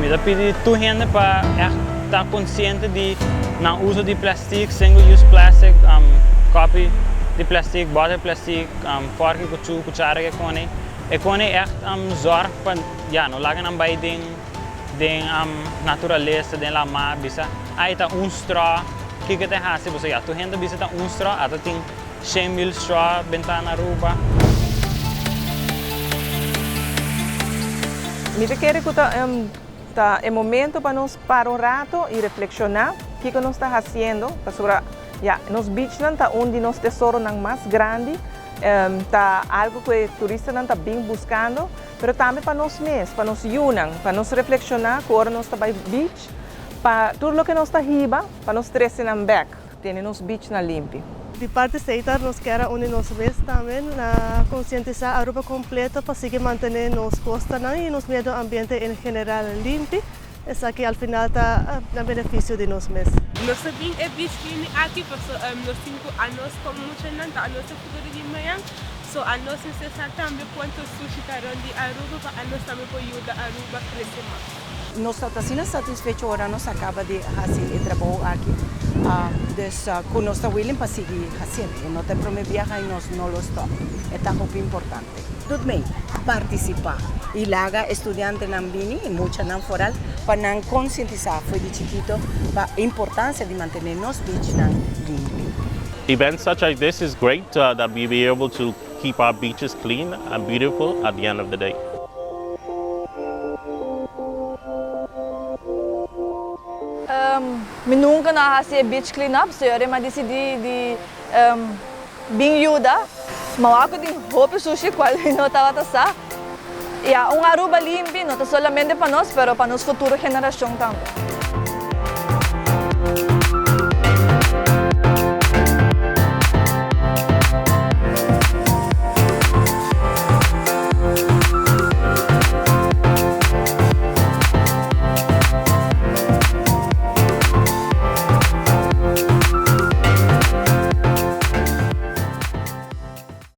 Mi ta pidi tur hende pa echt ta consciente di nan uso di plastic, single use plastic, kopi di plastic, boter plastic, forki cu cuchara ke kone. E kone echt zorg pa ya no laga nan bay den den naturalesa, den lama, bisa ay ta un straw, kiko ta haci pasobra ya tur hende ta bisa ta un straw, ata tin 100,000 straw benta na Aruba. Mi ta kere ku ta ta e momento pa nos para un rato i reflekshoná kiko nos ta hasiendo, pasobra ya nos beachnan ta un di nos tesoronan mas grandi, ta algu ku e turistanan ta bin buskando, pero tambe pa nos mes, pa nos yunan, pa nos reflekshoná ku ora nos ta bai beach, pa tur loke nos ta hiba, pa nos trese nan bèk. Tene nos beachnan limpi. Di parti Setar nos kier a uni nos mes tambe na konsientisá Aruba kompleto pa sigui mantené nos kostanan i nos medio ambiente en general limpi. Esaki al final ta na benefisio di nos mes. Nos ta bin e beach cleaning aki paso nos tin ku anos komo muchanan ta anos e futuro di mañan so anos mester sa tambe kuantu sushi ta rond di Aruba pa anos tambe por yuda Aruba krese mas. Nos ta asina satisfecho ora nos a caba di haci e trabou aki, dus cu nos ta willing pa sigui haciendo. E no ta e prome biaha y nos no lo stop. E ta hopi importante. Tut mey participa y laga e studiantenan bini y muchanan foral pa nan concientisa fo'i di chikito pa e importancia di mantene nos beachnan limpi. Events such as this is great that we be able to keep our beaches clean and beautiful at the end of the day. Mi nunka no a hasi e beach clean up, so yori mi a disidí di bin yuda. Ma wak ku tin hopi sushi kual mi no tabata sa. Ya, un Aruba limpi no ta solamente pa nos, pero pa nos futuro generashon tambe.